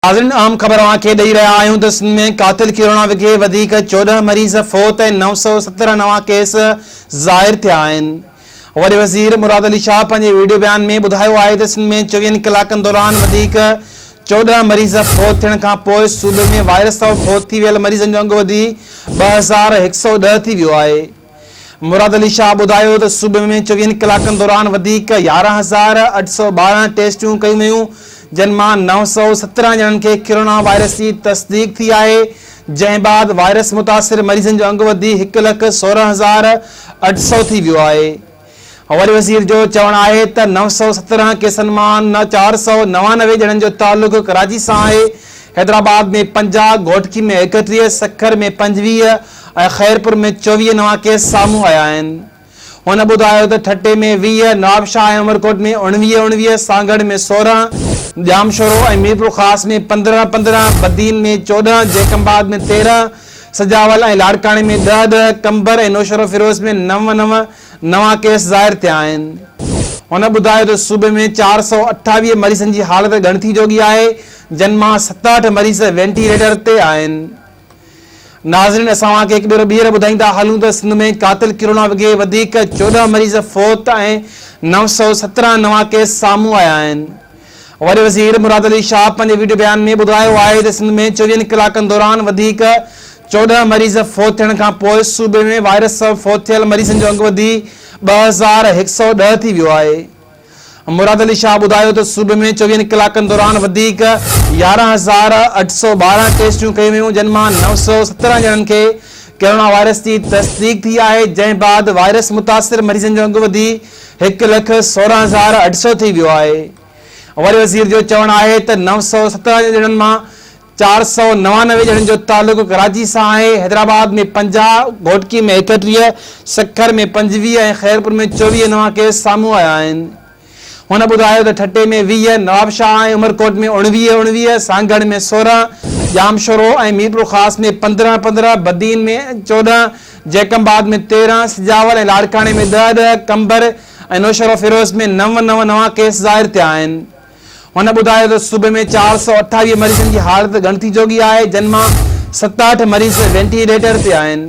ناظرين اهم خبر اوهان کي ڏئي رهيا آهيون ته سنڌ ۾ قاتل ڪرونا وگهي وڌيڪ 14 مريض فوت ۽ 917 نوان ڪيس ظاهر ٿيا آهن. وڏي وزير مراد علي شاهه پنهنجي وڊيو بيان ۾ ٻڌايو آهي ته سنڌ ۾ چوويهن ڪلاڪن دوران وڌيڪ 14 مريض فوت ٿيڻ کان پوء صوبي ۾ وائرس سبب فوت ٿي ويل مريضن جو انگ وڌي 2110 ٿي ويو آهي. مراد علي شاهه ٻڌايو ته صوبي ۾ چوويهن ڪلاڪن دوران وڌيڪ 11812 ٽيسٽون ڪيون ويون جن مان 917 ڄڻن کي ڪرونا وائرس جي تصديق ٿي آهي جنهن بعد وائرس متاثر مريضن جو انگ وڌي هڪ لک 16800 ٿي ويو آهي. وڏي وزير جو چوڻ آهي ته 917 ڪيسن مان 499 ڄڻن جو تعلق ڪراچي سان آهي، حيدرآباد ۾ 50، گهوٽڪي ۾ 31، سکر ۾ 25 ۽ خيرپور ۾ 24 نوان ڪيس سامهون آيا آهن. هن ٻڌايو ته ٺٽي ۾ 20، نوابشاهه ۽ عمرڪوٽ ۾ 19، 19، سانگهڙ ۾ 16، ڄامشورو ۽ ميرپورخاص ۾ 15، 15، بدين ۾ 14، جيڪب آباد ۾ 13، سجاول ۽ لاڙڪاڻي ۾ 10، 10، قمبر ۽ نوشهروفيروز ۾ 9، 9، نوان ڪيس ظاهر ٿيا آهن. هن ٻڌايو ته صوبي ۾ 428 مريضن جي حالت ڳڻتي جوڳي آهي جن مان 67 مريض وينٽيليٽر تي آهن. ناظرين اسان اوهان کي هڪ ڀيرو ٻيهر ٻڌائيندا هلون ته سنڌ ۾ قاتل ڪرونا وگهي وڌيڪ 14 مريض فوت ۽ 917 نوان ڪيس سامهون آيا آهن. وڏي وزير مراد علي شاهه پنهنجي وڊيو بيان ۾ ٻڌايو آهي ته سنڌ ۾ چوويهن ڪلاڪن دوران وڌيڪ 14 مريض فوت ٿيڻ کان پوء صوبي ۾ وائرس سبب فوت ٿيل مريضن جو انگ وڌي 2110 ٿي ويو آهي. مراد علي شاهه ٻڌايو ته صوبي ۾ چوويهن ڪلاڪن دوران وڌيڪ 11812 ٽيسٽون ڪيون ويون جن مان 917 ڄڻن کي ڪرونا وائرس جي تصديق ٿي آهي جنهن بعد وائرس متاثر مريضن جو انگ وڌي هڪ لک 16800 ٿي ويو آهي. وڏي وزير جو چوڻ آهي ته 917 ڄڻن مان 499 ڄڻن جو تعلق ڪراچي سان آهي، حيدرآباد ۾ 50، گهوٽڪي ۾ 31، سکر ۾ 25 ۽ خيرپور ۾ 24 نوان ڪيس سامهون آيا آهن. هن ٻڌايو ته ٺٽي ۾ 20، نوابشاهه ۽ عمرڪوٽ ۾ 19، 19، سانگهڙ ۾ 16، ڄامشورو ۽ ميرپورخاص ۾ 15، 15، بدين ۾ 14، جيڪب آباد ۾ 13، سجاول ۽ لاڙڪاڻي ۾ ڏهه، ڏهه، قمبر ۽ نوشهروفيروز ۾ نو، نو نوان ڪيس ظاهر ٿيا آهن. هن ٻڌايو ته صوبي ۾ 428 مريضن جي حالت ڳڻتي جوڳي آهي جن مان 67 مريض وينٽيليٽر تي آهن.